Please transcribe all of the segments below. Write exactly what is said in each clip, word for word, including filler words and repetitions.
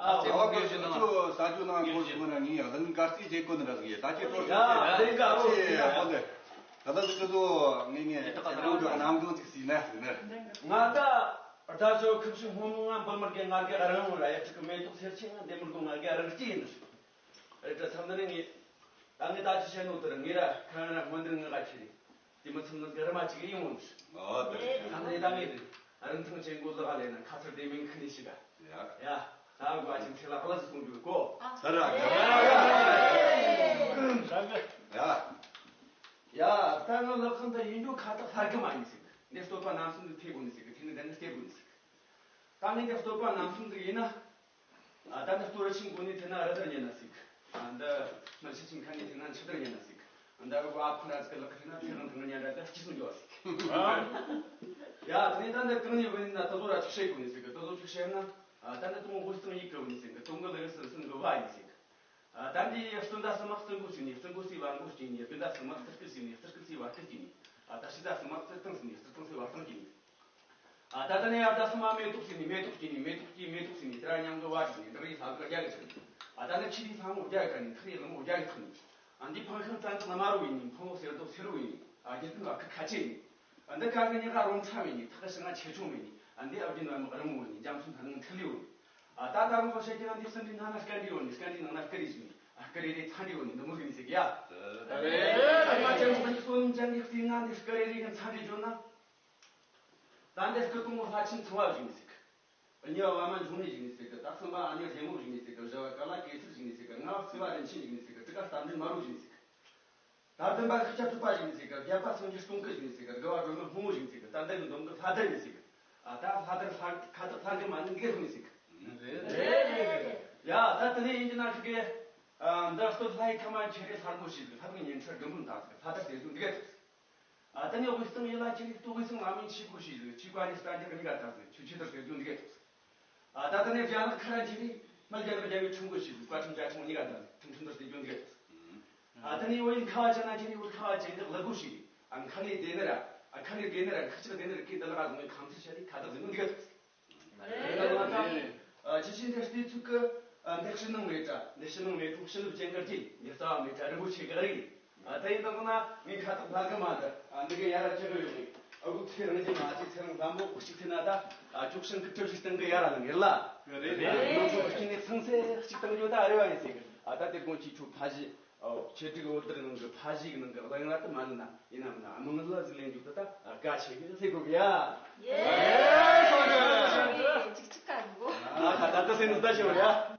ཨ་ཟེར་བ་གི་ཁྱོད་ཚོ་ས་ཆུ་ནང་སྒོ་ཞིག་ན་ངས་ཡག་དང་གར་རྩིས་བྱེད་དགོས་ནི་ར་ཟིག་ཡེ། ད་ཁྱེད་ཚོ་ཡ་ལས་ཀ་ཨོ་ཡ་ཧོ་ལེ། ད་ད་ཟིག་ཁྱོད་ཚོ་ངས་ངས་ད་ད་ད་ནང་གི་གནམ་གང་ཅིག་ཟིག་ན་ཟིག་ནི། ང་ད་ད་ཆོ་ཁུ་ཆུ་སྔོན་མོ་ང་འབུ་མར་གི་ང་གི་རང་ངོ་ར་ཡ་ཅིག་གི་མེ་ཏོག་སེར་ཆེན་ང་འདི་མུར་གོ་ང་གི་རང་སྐྱེས་ཡིན་ནི། རེད་ད་མཚམས་འདི་ནས་ངས་ད་ངས་ད་ཅི་བཤད་ནོ་དེ་ར་ངས་ར་ཁ་རང་ར་སྔོན་འདིར་ངག་ག་ཁྱེར་རེད། དེ་མི་ཚང་ནི་ར་མ་ཅིག་ཡིན་འོང་། ཨོ་དེ་རེད། ད་ནི་ད་ངས་རིན་ཐང་ཅན་གོ་ལག་ལས་ན་ཁ་ཚར་དེ་མིན་ཁི་ནི་ཞིག་ག་ཡ། ཡ་ད་གོ་ཨ་ཅིན་ཚེ་ལ་ཧ་ལ་ཟི་གཏོང་རྒྱུ་གོ་ས་ར་ག་ཡ། ཡ་ད་ང་ལག་ཁང་ད་ཡིན་རྒྱུ་ཁ་ཐག་ལྷ་གི་མ་ཡིན་ཟིག་འདི་བསྟོད་པ་རྣམ་གསུམ་དུ་ཐེ་དགོས་ནི་ཟིག་གི་ཐེ་ནི་ད་ནི་སྟེར་དགོས་ནི་ཟིག་ད་ངས་འདི་བསྟོད་པ་རྣམ་གསུམ་དུ་ཡིན་ན། ཨ་ད་འདི་སྟོད་ར་ཆེན་གོ་ནས་ཐེ་ན་རི་ལྟར་ཉན་ན་ཟིག་ཨ་འདི་སྨད་ཆེ་ཆེན་ཁ་ནས་ཐེ་ན་ཆུ་ལྟར་ཉན་ན་ཟིག་ཨ་འདི་རུ་ཨ་ཁུ་ར་ཟིག་ལག་ཐེ་ན་ཐེ་རང་ཐང་ཉན་ར་ད་སྐྱིད་སོང་འགྱོ་ཟིག་ཡ་དེ་ནས་ད་འདི་གང་ནས་བུད་ན་ད་ཟོ་ར་ཆུ་ཤེས་གོ་ནི་ཟིག་ད་ཟོ་ཆུ་ཤེས་ན། ཨ་ད་འདི་དུང་དབུས་གཙང་ཡིག་གི་བུད་ནི་ཟིག་དུང་གི་ལ་ཡུལ་སུ་སུན་གི་བ་ཡིན་ཟིག་ཨ་ད་འདི་སྤུན་ཟླ་སུ་མ་སྤུན་གོ་ཟིག་ནི་སྤུན་གོ་སི་བ་གོ་སྐྱིད་ནི་སྤུན་ཟླ་སུ་མ་སྤུན་སྐུ་ཟིག་ནི་སྤུན་སྐུ་སི་བ་སྐུ་སྐྱིད་ནི། ཨ་ད་སྤུན་ཟླ་སུ་མ་སྤུན་སྟང་ཟིག་ནི་སྤུན་སྟང་སི་བ་སྟང་སྐྱིད་ནི། ཨ་ད་ད་ནི་ཨ་ད་སུ་མ་མེ་ཏོག་ཟིག་ནི་མེ་ཏོག་སྐྱིད་ནི་མེ་ཏོག་སྐྱིད་མེ་ཏོག་ཟིག་ནི་དེ་ར་མཉམ་གི་བ་ཟིག་ནི་འདི་རི་ས་གི་རྒྱ་གི་ཚིག་ཨ་ད་ནི་ཆི་རི་ས་མོ་རྒྱ་གི་ནི་ཐག་ཡི་ལ་མོ་རྒྱ་གི་ཐག་ནི། ཨ་འདི་ཕང་ཤང་བཙན་ཚང་ན་མ་རུ་ཡིན་ནི་ཕང་ལོ་སེར་རྡོ་སེར་རུ་ཡིན་ནི། ཨ་རྒྱལ་ཕུན་བ་ཁི་ཁ་ཆེ་ཡིན་ནི། ཨ་འདི་ཀ་གི་ཉི་ཀ་རོང་ཚ་མིན་ནི་ཐག་ཤི་ང་ཆེ་ཆུང་མིན་ནི། ཨ་འདི་ཨ་བརྒྱུད་ནི་མི་རི་མོ་ཡིན་ནི་རྒྱ་མཚོ་མཐའ་ནང་ཐི་ལི་ཡོད་ནི། ཨ་ད་ད་རུང་ཁོ་ཤེས་ཀྱི་ན་འདི་སུ་འདི་ན་ན་སྐད་འདི་ཡོད་ནི་སྐད་འདི་ནང་ན་སྐད་རི་ཞིག་ནི། ཨ་སྐད་རི་རི་ཚ་འདི་ཡོད་ནི་འདི་མོ་ཟིག་ནི་ཟིག་ཡ། ཨ་མ་ཅན་ཁོ་ནི་སོ་ནི་ཅན་གི་རྩིས་ན་འདི་སྐད་རི་རི་གི་ཚ་འདི་བརྗོད་ན། ད་འདི་སྐུ་གོང་ལྷ་ཆེན་ཚངས་པ་བཞུགས་ནི་ཟིག་གཉིས་པ་བླ་མ་འབྱུང་གནས་བཞུགས་ནི་ཟིག་ད་གསུམ་པ་ཨ་མྱེས་རྒྱལ་མོ་བཞུགས་ནི་ཟིག་བཞི་བ་ཀ་ལ་གེ་སར་བཞུགས་ནི་ཟིག་ལྔ་བ་སྲིད་པ་རིན་ཆེན་བཞུགས་ནི་ཟིག་དྲུག་པ་རྟ་མགྲིན་མ་རུ་བཞུགས་ནི་ཟིག་ད་བདུན་པ་ཤཱཀྱ་ཐུབ་པ་བཞུགས་ནི་ཟིག་བརྒྱད་པ་སངས་རྒྱས་སྟོང་སྐུ་བཞུགས་ནི་ཟིག་དགུ་པ་སྒྲོལ་མ་སྔོན་མོ་བཞུགས་ནི་ཟིག་ད་འདི་གི་འདོམ་གི་ལྷ་དར་ནི་ཟིག་ཨ་ད་ལྷ་དར་ལྷ་ཁ་དར་ལྷ་གི་མ་ནི་འགེ་ཧུ་ནི་ཟིག་ཡ་ད་དེ་ནས་ཡིན་གྱི་ན་ཁི་གེ་འདི་སྟོད་ལྷ་ཡི་ཁ་མ་ཁྱེད་རེ་ལྷ་མོ་ཞིག་ལྷ་གི་ཉིན་ཁྲི་དགུ་མོ་འདག་ལྷ་དར་དེ་ཚོ་འདི་ག་ཐུག་ཨ་ད་ནི་དབུས་གཙང་ཡུལ་ལ་ཁྱེད་རེ་སྟོད་དབུས་གཙང་ལ་མིན་ཆི་གོ་ཞིག་ལ་ཆི་ཀ་ནི་སྟ་རྒྱག་གཉིས་ཀ་དར་ཟིག་ཆུ་ཆུ་དར་དེ་ཚོ་འདི་ག་ཐུག་ཨ་ད་ད་ནི་རྒྱ་ནག་ཁ་ར་ཁྱེད་རེ་མི་རྒྱ་ནག་རྒྱ་མི་ཁྲུང་གོ་ཞིག་ལ་བཀའ་ཁྲིམས་རྒྱ་ཁྲུང་གཉིས་ཀ་དར་ཁྲུང་ཁྲུང་དར་དེ་ཚོ་འདི་ག་ཐུག་ཨ་ད་ནི་བོད་ཡིན་ཁ་བ་ཅན་ན་ཁྱེད་རེ་བོད་ཁ་བ་ཅན་གི་ལ་གོ་ཞིག་ཨ་ཁ་ནི་དེ་ནི་ར་ཨ་ཁ་ནི་དེ་ནི་ར་ཁ་ཆག་དེ་ནི་ར་ཁྱེད་འདི་ལ་ག་ཟུང་ངི་ཁམས་ཚུལ་ཤ་རེ་ཁ་དར་ཟིག་འདི་ག་ཐུག་ཨ་ད་ལ་ད། ཨ་ཅི་ཅི་འདྲ་སྟེ་ཚུགས་ཀི། ཨ་འདི་ཕྱི་ནང་མེད་དྲ། འདི་ཕྱི་ནང་མེད་ཀུང་ཕྱི་ནུབ་ཅན་གར་གྱི་མི་རྩ་བ་མེད་དྲ་རི་བོ་ཆེ་ག་རེ་ཡིན། ཨ་ད་ཡིན་དང་ན་ངས་ཁ་ཐག་ལྷ་གི་མ་འདི་ཨ་འདི་གི་ཡ་ར་ཅི་གི་ཡོད་ནི། ཨ་གུ་ཚེ་རིང་གི་མ་ཚེ་ཚེ་རིང་ལྷ་མོ་གཅིག་ཐེ་ན་ད་ཨ་ཅོག་ཤིང་གི་གྲུ་བཞི་སྟེང་གི་ཡ་ར་ལ་ངེར་ལ། རེད་རེད། ནང་ཚོ་གཅིག་ནས་ཚང་སེ་གཅིག་བཏང་རྒྱུ་ད་རེ་བ་ཡིན་ཟེར་གི། ཨ་ད་དེ་དགོང་ཅིག་ཁྱོད་ཕ་གཞི། ཨོ། ཆེ་དྲུག་འོད་སྡེར་ནང་གི་ཕ་གཞིས་ནང་གི་གླིང་ང་དུ་མ་ནི་ན་ཡིན་ནམ་ན་དམངས་གླུ་ཟིག་ལེན་རྒྱུ་དུ་ད་བཀའ་ཆེ་གི་ཟེར་དགོས་གི་ཡ། ཡེ། ཅིག་ཅིག་ག་གོ། ཨ་ད་ད་ད་སེ་ནི་ད་ཆེ་བ་ཡ།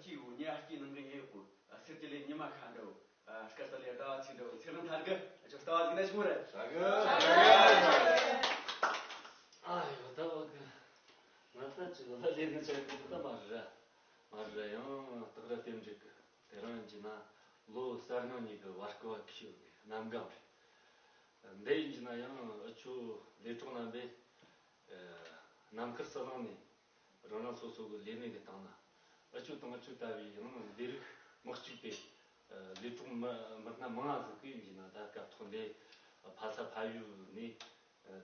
ཅི་ཡོད་ཉ་སྐྱིད་ནང་གི་ཉེ་ཡོད་གོ། སེར་སྐྱ་ལས་ཉི་མ་ཁ་འདྲ་བོ། སྐར་ས་ལས་ཟླ་བ་ཚེ་འདྲ་བོ། ཚེ་རིང་ཐར་གི་ཅོ་ལྟ་བ་ཟིག་ན་ཞིག་མོ་རེད། ཨ་ཡོ་ད་བ་གི། ང་ད་ཅི་ལ་ལས་ནི་ཆ་གི་ད་མ་རེད། མ་རེད། ཡང་སྟག་ར་རྟེན་འབྲེལ་གི་དེ་རིང་ཡིན་གྱི་ན་ལོ་གསར་རྙིང་གཉིས་ཀྱི་བར་སྐོར་བ་ཁྱིའུ་གི་གནམ་གང་རེད། འདི་ཡིན་གྱི་ན་ཡང་ཨ་ཆོ་ལས་གྲོགས་རྣམ་པས་ནམ་མཁར་ས་ལང་ནས། རང་རང་སོ་སོ་གི་ལས་གནས་ཀྱི་སྟེང་ན་ཨ་ཅོ་དང་ཨ་ཅོ་ལྟ་བུའི་ཡང་ན་འདི་རིགས་མི་གཅིག་པའི་ལས་གྲོགས་མི་མི་སྣ་མང་ང་ཟིག་གི་ཡིན་ན། ད་སྐབས་ཐོག་འདི་ཕ་ས་ཕ་ཡུལ་ནས་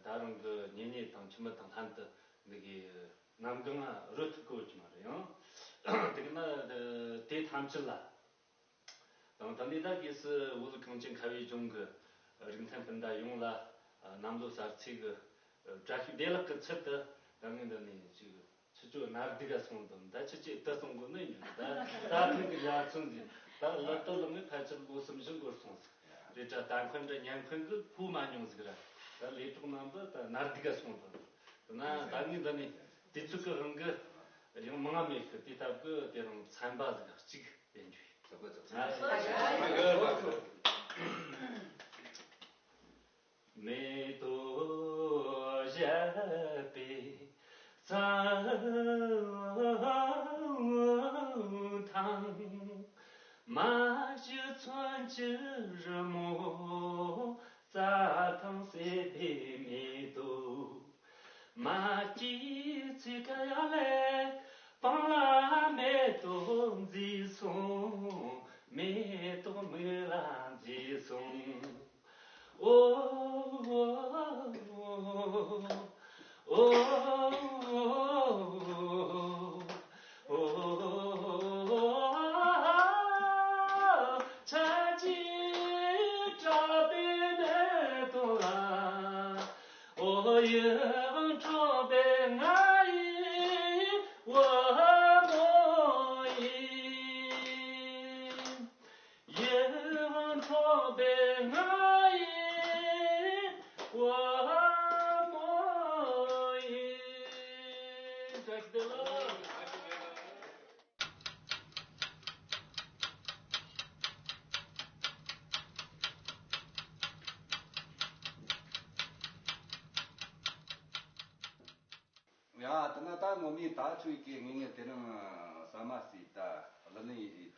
ད་རང་གི་གཉེན་ཉེ་དང་ཁྱིམ་མི་དང་ལྷན་དུ་འདི་གའི་གནམ་གང་ང་རོལ་ཐུབ་གི་ཡོད་ཀྱི་མ་རེད། ཡང་དེ་གི་ན་དེ་ཐམས་ཅད་ལ། དང་ད་ནི་ད་གེ་སི་བོད་གངས་ཅན་ཁ་བའི་ལྗོངས་ཀྱི་རིགས་མཐུན་སྤུན་ཟླ་ཡོངས་ལ་གནམ་ལོ་གསར་ཚེས་ཀྱི་བཀྲ་ཤིས་བདེ་ལེགས་ཀྱི་ཚུལ་དུ། ད་ངས་འདི་ནས་ཅིག་ཁྱེད་ཚོ་ནར་སྡུག་ག་སོང་དང་ད་ཁྱེད་ཚོས་དུ་སོང་དགོས་ནི་ཡིན། ད་ད་ཐེངས་ཀྱི་ཡར་ཚོན་ཟིན་ད་ལ་ཏོ་ལ་ངས་ཕལ་ཆེར་ལོ་གསུམ་བཞི་འགོར་སོང་ཟིག་རེད་དྲ། ད་འཁོན་འདྲ་ཉན་འཁོན་གི་ཕུ་མ་མྱོང་ཟིག་ར། ད་ལས་གྲོགས་རྣམ་པ་ད་ནར་སྡུག་ག་སོང་དང་། དེ་ན་ད་ངས་འདི་ནས་དུས་ཚོད་ཀྱི་དབང་གིས་ཡང་མང་ང་མེད་གི། དེ་ལྟ་བུ་དེ་རིང་ཚན་པ་ཟིག་གཅིག་ཡིན་རྒྱུ་ཡིན། མེ་ཏོག་བཞད་པའི་གཙང་ཐང་། མ་ཞུ་ཚོན་གྱི་རི་མོ་རྩྭ་ཐང་གསེབ་པའི་མེ་ཏོག་མ་སྐྱེས་ཚིག་ཡ་ལས་སྤང་ལ་མེ་ཏོག་མཛེས་སོང་། མེ་ཏོག་མིག་ལ་མཛེས་སོང་། ཨོ་ཨོ་ཨོ་ཨོ། ཆ་ཅི་གྲགས་པའི་མེ་ཏོག་ལ། ཨོ་ཡིད་འཕྲོག་པའི་ང་ཡི་བུ་མོ་ཡིན། ཡིད་འཕྲོག་པའི་ང་ཡི་བུ་མོ་ཡིན། བཀྲ་ཤིས་བདེ་ལེགས། ཡ་དེ་ན་ད་ངོ་མའི་ད་ཆོས་ཀྱི་ངེས་ངེས་དེ་རིང་ཟ་མ་ཟོས་ད་གླུ་ལེན་ཡིན་ད། ད་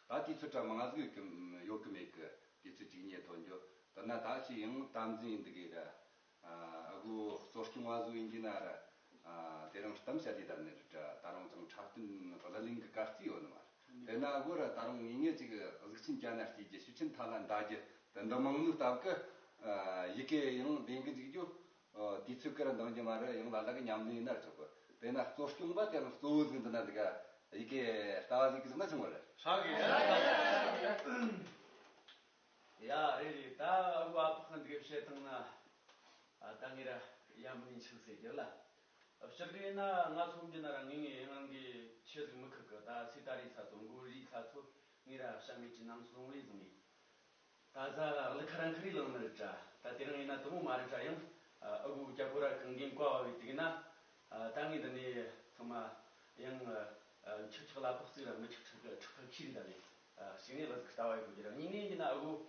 དུས་ཚོད་འདྲ་མང་ཟིག་གི་ཡོད་གི་མེད་གི། དུས་ཚོད་གཅིག་གཉིས་ཐོན་རྒྱུ། དེ་ན་ད་ཅི་ཡང་དམ་འཛིན་ཡིན་འདི་གི་ར། ཨ་གུ་གཙོ་སྐྱོང་བ་ཟིག་ཡིན་གྱི་ན་ར། ཨ་དེ་རིང་གཏམ་བཤད་དེ་ད་ནི་ར་ད་རུང་ཅང་འཁྲབ་སྟོན་གླུ་ལེན་གི་གར་རྩིས་ཡོད་ནི་མ་རེད། དེ་ན་གོ་ར་ད་རུང་ངེས་ངེས་ཅིག་གཟུགས་ཅན་གྱ་ན་སྐྱེས་རྒྱུ་ཤུགས་ཅན་ཐ་ན་འདའ་རྒྱུ་དེ་འདི་མང་ནི་སྟབས་ཀི། ཨ་ཡི་གེ་ཡང་ལྡན་གི་འཇུག་རྒྱུ། ཨོ། དུས་ཚོད་ཀྱི་རིང་འདང་རྒྱུ་མ་རེད། ཡང་ལ་ལ་གི་ཉམས་ལེན་ཡིན་ན་ཆོག་གི། དེ་ན་གཙོ་སྐྱོང་པ་དེ་རིང་གཙོ་བོ་ཟིག་འདི་ན་འདི་ག་ཡི་གེ་ལྟ་བ་ཟིག་གི་ཟིག་ན་ཆུང་བ་རེད། ཧྲ་གི། ཡ་རེད་རེད། ད་ཨ་བུ་ཨ་ཕོ་གི་འདི་ག་བཤད་བཏང་ན། ཨ་ད་ངས་ར་ཡ་མི་ཉན་ཆུག་ཟེར་རྒྱུ་ལ། ཨ་སྤྱིར་གི་ཡིན་ན་ང་ཚོ་འདི་ན་ར་ངེས་ངེས་ཡང་གི་ཆེ་ཟིག་མི་ཁུག་གི། ད་སི་ཏ་རི་ས་ཚོ་མགོ་རི་ས་ཚོ་ངས་ར་བྱ་མེད་ཀྱི་ནང་སོང་ལས་བཟུང་ངས། ད་ཟ་གླུ་ཁ་རང་ཁ་རི་ལང་ནི་རེད་དྲ། ད་དེ་རིང་ཡིན་ན་དུ་མོ་མ་རེད་དྲ། ཡང་ཨ་གུ་རྒྱ་གོ་ར་གང་གིན་བཀའ་བ་བའི་དུག་ན། ད་ངས་འདི་ནས་ཚང་མ་ཡང་ཁྱག་ཁྱག་ལ་ཕོག་ཚིག་ར་མི་ཁྱག་ཁྲག་ཁྲག་ཁ་ཁྱི་རེད་ད་ནས་ཞིག་ནས་ལ་ཟིག་ལྟ་བ་ཡོད་གི་ར། གཉིས་ནས་ཡིན་ན་ཨ་གུ་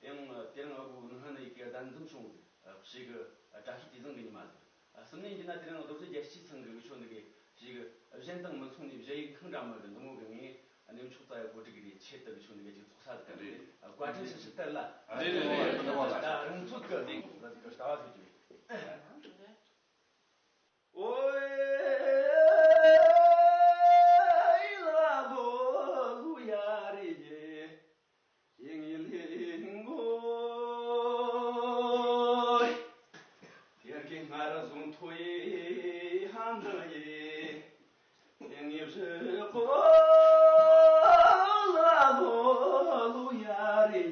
ཡང་དེ་རིང་ཨ་གུ་ནང་ཧ་ན་ཡི་གེ་གདན་འཛོམས་བྱུང་ཟིག་ཞིག་གི་བཀྲ་ཤིས་དུས་བཟང་གི་ཉི་མ་ཟིག་གསུམ་ནས་ཡིན་ན་དེ་རིང་རྡོ་རྗེ་རྒྱལ་སྤྱིའི་ཚང་གི་གི་ཆོ་འདི་གི་ཞིག་གི་གཞན་དང་མི་མཚུངས་ནས་གཞལ་ཡས་ཁང་འདྲ་མི་གི་འདི་མོ་གི་ངས། གནས་མཆོག་རྩ་བའི་གོ་སྒྲིག་གི་རེད། ཆེད་དུ་གི་ཆུང་འདི་ག་ཅིག་ཚོགས་ས་ཟིག་རེད། བཀའ་དྲིན་ཞིག་ཞིག་སྟེར་ལ། རེད་རེད་རེད། ད་རང་ཚོད་ཀྱི་ལ་ཟིག་གི་ལྟ་བ་ཟིག་ཅིག་རེད། ཨོའི་ལ་ལོ་ལུ་ཡ་རེ་ཡེ་ཡིང་ཡི་ལིང་མོ། དེར་གི་སྔར་བཟུང་ཐོ་ཡི་ཧམ་ནང་ཡི། ངེས་བཞི་ཀོ་ལ་ལོ་ལུ་ཡ་རེ།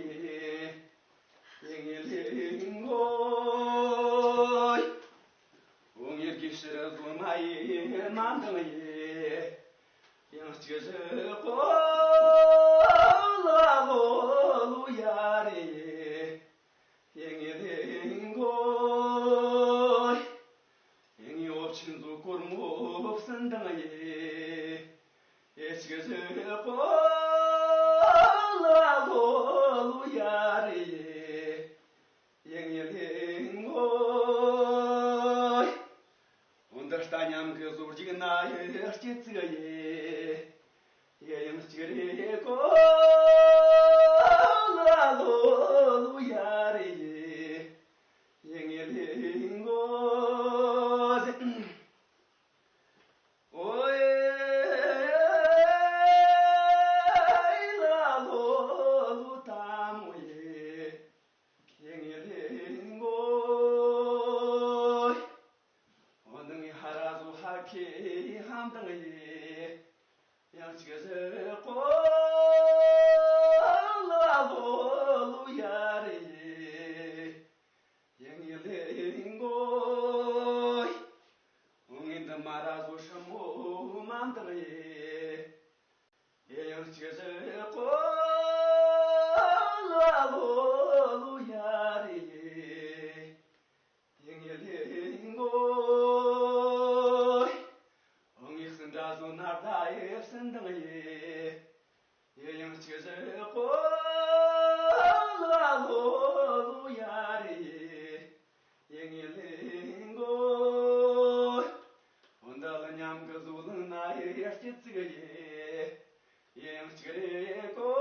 སྐྱེ་ཚིག་ཡེ། ཡེ་ཡང་གཅིག་རེ་གོ་ལ་ལོ་ལུ་ཡ་རེ་ཡེ། ཡེ་ངེ་ལེ་ཡིན་གོ་ཟེ། ཨོ་ཡེ་ལ་ལོ་ལུ་ད་མོ་ཡེ། ཡེ་ངེ་ལེ་ཡིན་གོ། འོ་ན་ངའི་ཧ་ར་ཟོ་ཧ་ཁེ་ཧམ་དང་ཡེ། ཡང་གཅིག་ཟེར་གོ་ལ་ལོ་ལུ་ཡ་རེ་ཡེ། ཡེ་ངེ་ལེ་ཡིན་གོ། འོ་ངའི་འདི་མ་ར་ཟོ་ཧྲ་མོ་མ་དང་ཡེ། ཡེ་ཡང་གཅིག་ཟེར་གོ་ལ་ལོ་ལུ་ཡ་རེ་ཡེ། ཡེ་ངེ་ལེ་ཡིན་གོ། འོ་ངའི་སུན་དྲ་ཟོ་ནར་ད་ཡེ་སུན་དང་ཡེ། ཡེ་ཡང་གཅིག་ཟེར་གོ་ལ་ལོ་ལུ་ཡ་རེ་ཡེ། ཡེ་ངེ་ལེ་ཡིན་གོ། འོ་འདི་ལ་མཉམ་གི་ཟོ་ལང་ན་ཡེ་སྐྱེ་ཚིག་ཡེ། ཡེ་ཡང་གཅིག་རེ་གོ་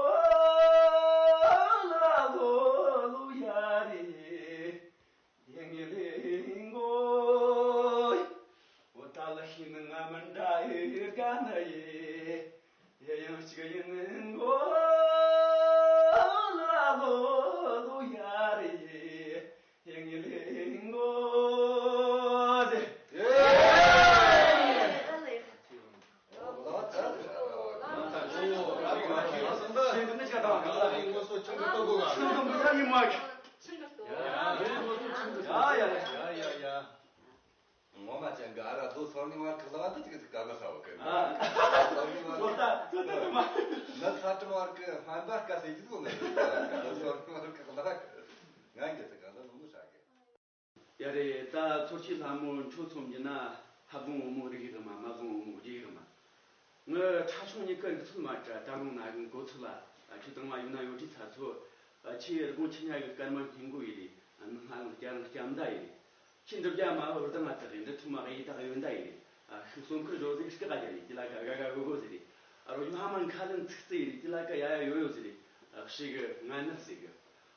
ལ་ལོ་ལུ་ཡ་རེ་ཡེ། ཡེ་ངེ་ལེ་ཡིན་གོ། འོ་ད་ལ་ཤི་ནི་ང་མི་འདྲ་ཡེ་དགའ་ནི་ཡེ། ཡེ་ཡང་གཅིག་ཡིན་གོ་ལ་ལོ་ལུ་ཡ་རེ་ཡེ། ཡེ་ངེ་ལེ་ཡིན་གོ་ཟེ། ཡེ། ངོ་མ་ཅན་ག་ར་དོ་སོར་ནི་བར་གི་ལ་བ་དེ་ཅིག་ག་ག་ས་བ་གི་ང་། ང་ས་ཏྲ་བར་གི་སྨན་པ་སྐད་ཟེར་གྱི་དོ་ནི་སོར་ནི་བར་གི་ལ་ང་གི་ཚེ་ག་ལ་ལུང་ཤ་གི། ཡ་རེད། ད་ཚོར་ཆེ་ལྷ་མོ་ཁྱོད་ཚོ་མྱི་ན་ལྷ་བུང་བུ་མོ་རིག་གི་མ་མ་བུང་བུ་མོ་རྒྱུ་གི་མ། ངི་ཁྲ་ཆུང་གཉིས་ཀི་རིག་ཚུལ་མ་དྲ་ད་རུང་ན་གི་གོ་ཚུལ་ལ་ཁྱོད་དང་མ་ཡོད་ན་ཡོད་དྲི་ཚ་ཚོ། ཆེ་རི་གོང་ཆི་ཉ་གི་སྐར་མ་སྙིང་གོ་ཡི་རེད། སྣང་ང་ལ་སྐྱ་རང་སྐྱ་མདའ་ཡི་རེད། ཁྱི་འདི་བརྒྱ་མ་བུ་རི་དང་ང་ཚ་རེད། འདི་ཐུ་མ་གི་ཡི་དྭགས་ཡོད་མདའ་ཡི་རེད། ཤུགས་སོང་ཁུར་བཟོ་ཟིག་སྐི་ཀ་རྒྱ་རེད། དེ་ལ་ཀ་ག་ག་གོ་གོ་ཟིག་རེད། རོ་ཡུ་ཧ་མ་ཁ་ལན་ཚིག་ཚིག་ཡི་རེད། དེ་ལ་ཀ་ཡ་ཡ་ཡོ་ཡོ་ཟིག་རེད། ཤི་གི་ང་ནི་ཟིག་གི།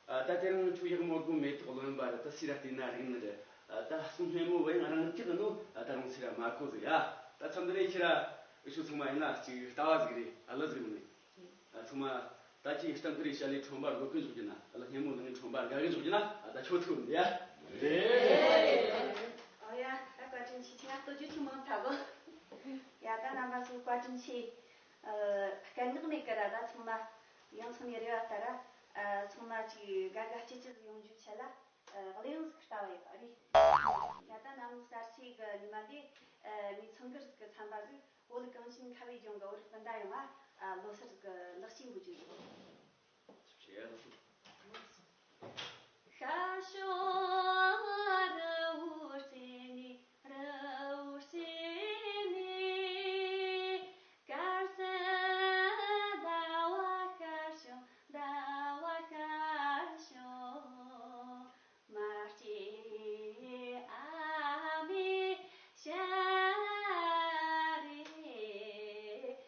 ཨ། ད་དེ་རིང་ཁྱོད་ཡག་མོ་དགོ་མེ་ཏོག་ལོན་པ་རེད། ད་སི་ར་བལྟས་ན་རིག་ནི་རེད། ཨ། ད་གསུང་སྙན་མོ་བས་ང་རང་སྐྱག་ནོ། ཨ། ད་རུང་སི་ར་མ་གོ་ཟིག་ཡ། ད་མཚམས་འདི་ནས་ཁྱེད་ར་ཨུ་ཆུ་ཚང་མ་ཡིན་ན་ཅིག་ལྟ་བ་ཟིག་རེད། ཨ། ལ་ཟིག་མི་ནི། ཨ། ཚང་མ་ད་ཅིག་གཏམ་དེ་རེད་བཤད་ལས་ཁྲོམ་པར་འགྲོ་གི་འཇུག་རྒྱུ་ན། ཨ། ལ་སྙན་མོ་ལ་ངས་ཁྲོམ་པར་དགའ་གི་འཇུག་རྒྱུ་ན། ཨ། ད་ཁྱོད་ཐུག་འདི་ཡ། རེད། ཨ་ཡ། ད་བཀའ་དྲིན་ཆེ། ཁྱེད་ང་ལྟོ་རྒྱུ་ཆུ་མང་ཐལ་གོ། ཡ། ད་རྣམ་པ་ཚོ་བཀའ་དྲིན་ཆེ། ཨ། སྐད་ངག་མེད་ཀི་ར། ད་ཚང་མ་ཡང་ཚང་མའི་རེ་བ་ལྟར་ར། ཨ། ཚང་མ་ཅིག་དགའ་དགའ་སྐྱིད་སྐྱིད་ཡོང་རྒྱུའི་ཆེད་ལ། ཨ། གླེང་ཟིག་ལྟ་བ་ཡོད་པ་རེད། ཡ། ད་གནམ་ལོ་གསར་ཚེས་གི་ཉི་མ་འདི། ཨ། ངའི་ཚང་གི་རིགས་ཀྱི་ཚན་པ་ཟིག་བོད་གངས་ཅན་ཁ་བའི་ལྗོངས་ཀྱི་བོད་རིགས་སྤུན་ཟླ་ཡོངས་ལ། ཨ། ལོ་གསར་གི་ལེགས་སྐྱེས་འབུལ་རྒྱུ་ཡིན། ཤར་ཕྱོགས་རི་བོའི་རྩེ་ནས། རི་བོའི་རྩེ་ནས། དཀར་གསལ་ཟླ་བ་ཤར་བྱུང་། ཟླ་བ་ཤར་བྱུང་། མ་སྐྱེས་ཨ་མའི་ཞལ་རས་ཡིད་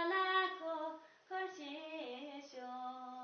ལ་འཁོར་འཁོར་བྱེད་བྱུང་།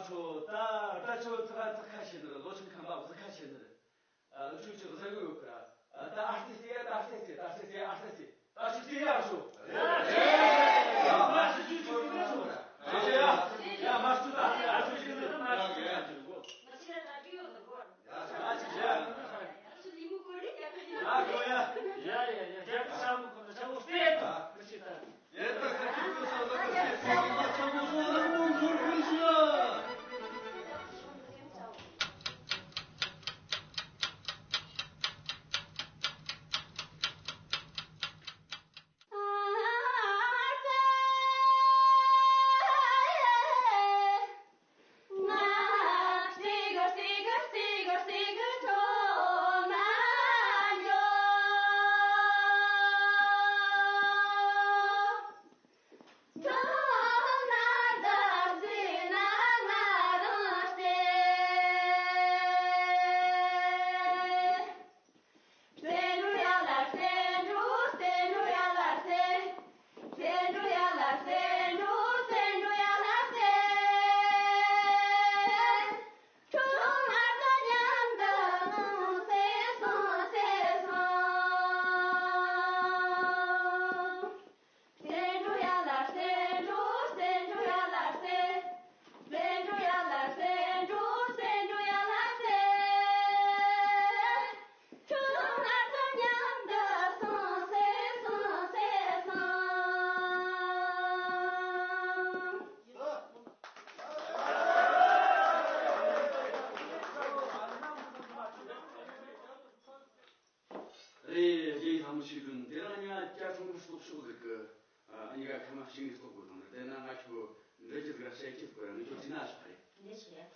ད་ད་ཆོ་ཙི་ག་ཙི་ཁ་ཤེས་ནི་རེད། ལོ་ཆུང་ཁམས་པ་ཙི་ཁ་ཤེས་ནི་རེད། ཨ་ལོ་ཆུང་ཆུང་ཟ་གི་ཡོད་གི། ཨ་ད་ཨ་ཙི་ཙི་ད་ཨ་ཙི་ཙི་ད་ཨ་ཙི་ཙི་ཨ་ཙི་ཙི་ད་ཅི་ཙི་ཡར་ཤོག་ཡ་མ་ཤི་ཅུ་ཅུ་ཅུ་ཅུ། ཡ་མ་ཤི་ད་ཨ་ཅུ་ཅུ་ཅུ་མ་ཤི་ད་ཅུ་གོ། རེད། རྗེས་ཚང་མ་ཞིག་གིན་དེ་རིང་ཉ་བརྒྱ་ཚང་མ་སྟོག་ཤོག་ཟིག་གི། ཨ་གཉིས་ཀ་ཁ་མ་ཞིག་ནས་སྟོག་དགོས་དང་། དེ་ན་ང་ཁྱོད་འདྲི་རྒྱུ་ཟིག་ར་བཤད་རྒྱུ་ཟིག་གོ་ཡ། ངས་ཁྱོད་ཟིན་ན་ཞོག་རེད། འདི་ཞིག་རེད།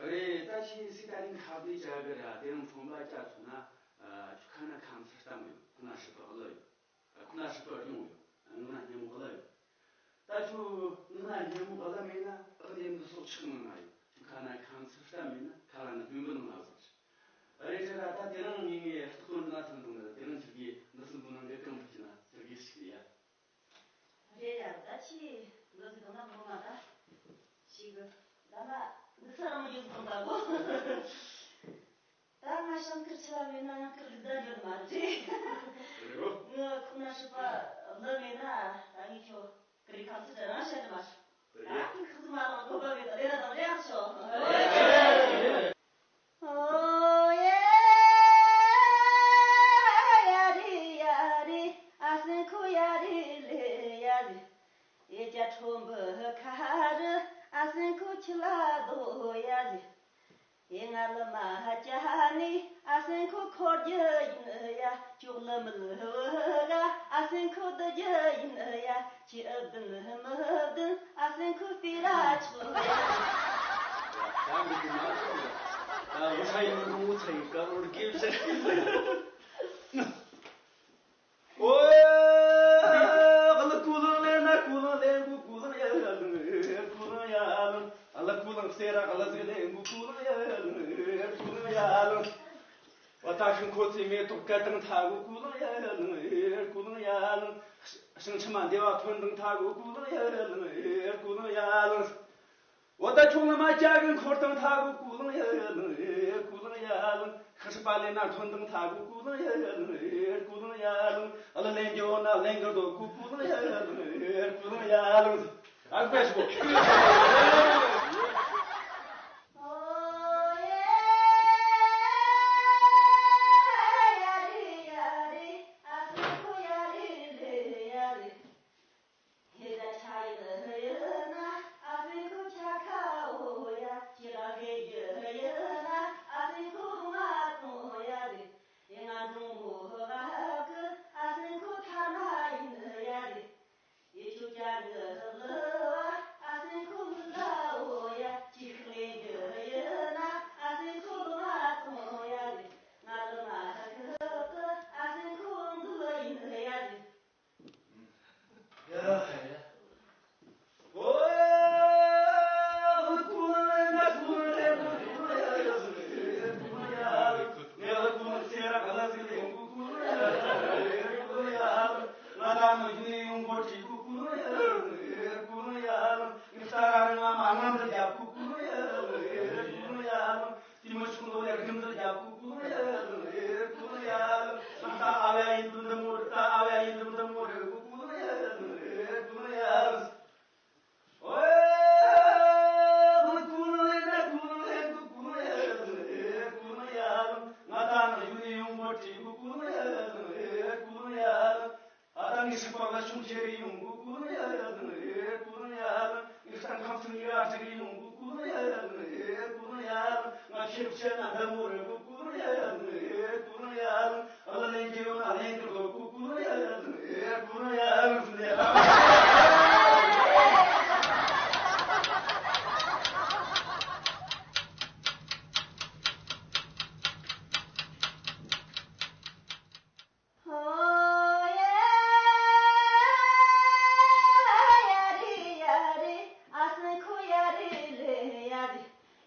རེད། ད་ཁྱེད་སི་ཏ་རིང་ཁ་བདེ་བྱ་གི་ར། དེ་རིང་ཚོང་པ་བཅའ་ཐུབ་ན། ཨ་ཁྱོད་ཁ་ན་ཁམ་ཚུར་ལྟ་མོ་ཡོད། ཁོ་ན་ཧྲི་པ་ཨ་ལ་ཡོད། ཁོ་ན་ཧྲི་པ་རིང་ཡོད། ང་ན་སྙན་མོ་ཨ་ལ་ཡོད། ད་ཁྱོད་ང་ན་སྙན་མོ་ཨ་ལ་མེད་ན་ཨ་ལེ་མི་སོགས་ཆགས་མི་ང་ཡོད། ཁྱོད་ཁ་ན་ཁམ་ཚུར་ལྟ་མེད་ན་ཁ་ལ་ན་དུས་འབུད་ང་ཟེར། རེད་རེད། ད་ད་དེ་རིང་ངས་ངས་ལྟ་སྟངས་འདི་ན་ཐོན་འདུག་ནི། དེ་རིང་ཁྱེད་ཀྱིས་འདི་གསུམ་པོ་ནང་གི་གང་ཕུད་ཀྱི་ན་ཟེར་གི་ཞིག་ཡ། རེད་ཡ། ད་ཁྱེད་འདི་ཟིག་དང་ན་མོ་མ་ད་ཞིག་གི་ད་ན་འདི་ས་རང་ཡོད་དང་ད་གོ། ད་ང་ཞང་ཁིར་ཆ་ལ་མེད་ན་ཡང་ཁིར་ལུག་ད་ཡོད་མ་རེད། རེད་རོ། ངི་ཁོ་ན་ཧྲི་པ་འདི་མེད་ན་ད་ངས་ཁྱོད་ཀི་རི་ཁམས་སུ་དྲ་རང་བཤད་ནི་མ་རེད། ད་ཁིར་ཁི་ཟི་མ་ལང་དགོས་པ་མེད། ད་དེ་ན་དང་ལེ་ཡང་ཤོག་ཨོ་ཡེ་ཡ་རི་ཡ་རི། ཨ་སེང་ཁུ་ཡ་རི་ལེ་ཡ་རི། ཨེ་ཅ་ཁྲོམ་བུ་ཁ་རི། ཨ་སེང་ཁུ་ཁྱི་ལ་རྡོ་ཡ་རི། ཨེ་ང་ལི་མ་ཅ་ནི་ཨ་སེང་ཁུ་འཁོར་རྒྱུ་ཡིན་ཡ། ཅོག་ལི་མི་ལི་བུ་ག་ཨ་སེང་ཁུ་བསྡུ་རྒྱུ་ཡིན་ཡ། ཁྱི་ཨུ་བདུན་མི་བདུན་ཨ་སེང་ཁུ་སྤི་ར་ཆོག་ཡ། ད་འདི་གི་མ་ཆོག་ཡ། ད་འུ་ཚ་ཡིན་འུ་ཚ་ཡིན་ཀ་རོར་གེ་བཞག་ཨོ། ཨ་ལ་ཀུ་ལང་ལེན་ན་ཀུ་ལང་ལེན་གུ་ཀུ་ལང་ཡ་ལང་ཀུ་ལང་ཡ་ལང་། ཨ་ལ་ཀུ་ལང་སེ་ར་ཨ་ལ་ཟིག་ལེན་གུ་ཀུ་ལང་ཡ་ལང་ཀུ་ལང་ཡ་ལང་། བ་ད་ཤིང་ཁོ་ཚེ་མེ་ཏོག་སྐད་དང་ཐ་གུ་ཀུ་ལང་ཡ་ལང་ཀུ་ལང་ཡ་ལང་། ཤིང་ཕྱི་མ་འདེ་བ་ཐོན་དང་ཐ་གུ་ཀུ་ལང་ཡ་ལང་ཀུ་ལང་ཡ་ལང་། འོ་ད་ཁྱུང་ལ་མ་ཅག་གི་འཁོར་དང་ཐ་གུ་ཀུ་ལང་ཡ་ལང་ཀུ་ལང་ཡ་ལང་། ཤི་ཤི་པ་ལེ་ན་ཐོན་དང་ཐ་གུ་ཀུ་ལང་ཡ་ལང་ཀུ་ལང་ཡ་ལང་། ཨ་ལ་ལེན་རྒྱུ་ན་ལེན་གི་རྡོ་གུ་ཀུ་ལང་ཡ་ལང་ཀུ་ལང་ཡ་ལང་། ཨ་དཔེ་ཞིག་གོ། ཧེ་ད་ཆ་ཡི་ཡི་ན་ཨ་སེ་ཁུ་ཆ་ཁ་འོ་ཡ། ཁྱི་ར་གེ་ཡི་ཡི་ན་ཨ་སེ་ཁུ་ང་ཏོ་ཡ་རེ། ཡི་ང་འབྲོང་མོ་ཧ་གི་ཨ་སེ་ཁུ་ཐ་ན་ཡིན་ཡ་རེ། ཡི་ཆུ་ཀྱ་གི་ལི་བ་ཨ་སེ་ཁུ་ལི་ད་འོ་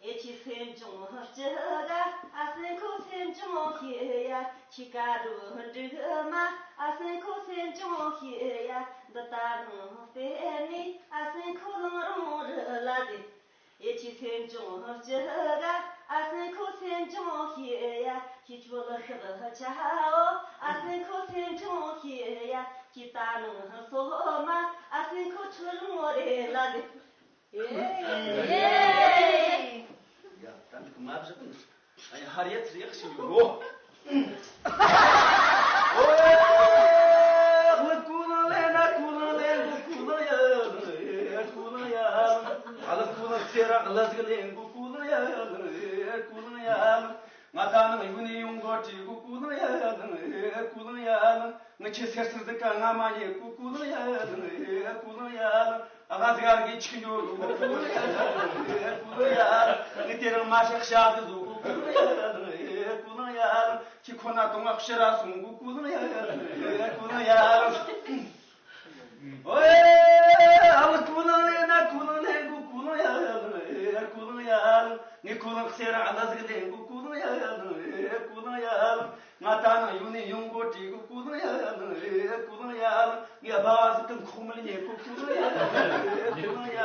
ཨེ་ཆི་སེམས་ཅུང་སྐྱིད་དགའ། ཨ་སེམས་ཁོ་སེམས་ཅུང་ཤེས་ཡ། ཁྱི་ཀ་རུ་འབྲུག་མ། ཨ་སེམས་ཁོ་སེམས་ཅུང་ཤེས་ཡ། འདི་ལྟ་ནང་དཔེ་ནི། ཨ་སེམས་ཁོ་ལང་རུང་རི་ལ་དེ། ཨེ་ཆི་སེམས་ཅུང་སྐྱིད་དགའ། ཨ་སེམས་ཁོ་སེམས་ཅུང་ཤེས་ཡ། ཁྱི་ཆོ་ལ་ཤི་ལ་ཆའོ། ཨ་སེམས་ཁོ་སེམས་ཅུང་ཤེས་ཡ། ཁྱི་ལྟ་ནང་སོ་མ། ཨ་སེམས་ཁོ་ཆུ་རུང་རེ་ལ་དེ། ཡ། ད་འདི་གི་མ་བཞག་ནི། ཨ་ཡ་ཧ་རེ་ཚི་ཡག་ཤི་ཡོ། ཨོ་ཡ། ལ་ཀུ་ལ་ལེ་ན་ཀུ་ལ་ལེ་ལ་ཀུ་ལ་ཡ་ལ་ཀུ་ལ་ཡ། ཨ་ལ་ཀུ་ལ་ཚེ་ར་ལ་ཟིག་ལེ་ཀུ་ཀུ་ལ་ཡ་ལ་ཀུ་ལ་ཡ། ང་ད་ནང་ཡུ་ནི་ཡོང་གོ་ཏི་ཀུ་ཀུ་ལ་ཡ་ལ་ཀུ་ལ་ཡ། ང་ཆེ་སེར་སེར་ཟིག་ག་ང་མ་ཉེ་ཀུ་ཀུ་ལ་ཡ་ལ་ཀུ་ལ་ཡ། ཨ་ང་ཟིག་ཨ་གི་ཆིག་ཉོ་ཡོང་ཀུ་ཀུ་ལ་ཡ་ལ་ཀུ་ལ་ཡ། ངི་དེ་རང་མ་ཤག་ཤག་གི་ཟོ་ཀུ་ཀུ་ལ་ཡ་ལ་ཀུ་ལ་ཡ། ཁྱི་ཁོ་ན་དུང་ང་ཕྱི་ར་སོང་ཀུ་ཀུ་ལ་ཡ་ལ་ཀུ་ལ་ཡ། ཨོ་ཨེ། ཨ་ལ་ཀུ་ལ་ལེ་ན་ཀུ་ལ་ལེ་ཀུ་ཀུ་ལ་ཡ་ལ་ཀུ་ལ་ཡ། ངི་ཀུ་ལ་སེ་ར་ཨ་ལ་ཟིག་ལེ་ཀུ་ཀུ་ལ་ཡ་ལ་ཀུ་ལ་ཡ། ང་ད་ནང་ཡུ་ནི་ཡོང་གོ་ཏི་ཀུ་ཀུ་ལ་ཡ་ལ་ཀུ་ལ་ཡ། ངི་ཨ་བ་བ་ཟིག་གི་ཁོག་མི་ལ་ཉེ་ཀུ་ཀུ་ལ་ཡ་ལ་ཀུ་ལ་ཡ།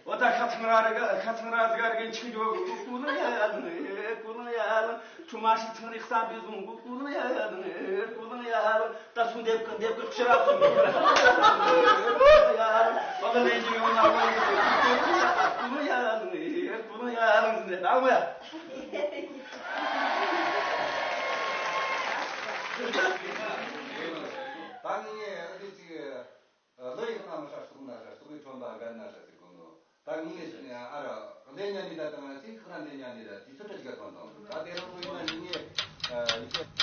ཨོ་ད་ཁ་ཚང་ར་ར་ག་ཁ་ཚང་ར་ཟིག་ག་ར་གི་ཆིག་ཉོ་ཀུ་ཀུ་ལ་ཡ་ལ་ཀུ་ལ་ཡ། ཆུ་མ་ཤི་ཚང་རིག་བསམ་པའི་བཟུང་ཀུ་ཀུ་ལ་ཡ་ལ་ཀུ་ལ་ཡ། ད་སུ་འདེབས་གི་འདེབས་གི་ཕྱི་ར་སུ་འདེབས་གི་ཡ། ཨོ་ད་ལེན་གི་ཡོང་ན་ལོ་ཡི་ཀུ་ལ་ཡ་ལ་ཀུ་ལ་ཡ་ལ་ཟིན་ནས་ད་ཨོ་ཡ། ད་ངས་ཨ་ཙི་ཅིག་ལོ་ཡི་ཁ་མ་ཧྲ་སུག་ན་ཧྲ་སུག་གི་ཁྲོན་པ་རྒན་ན་ཧྲ་ཟེར་གོ་ནོ། ད་ངས་ཨ་ར་ལེ་ཉན་ནི་ད་དང་ཅིག་ཁ་ན་ལེ་ཉན་ནི་ད་དུས་ཚོད་ད་ཅིག་ག་ཐོན་དང་ད་དེ་རང་ཚོ་ཡིན་ན་ངས་ཡིག་ཆ།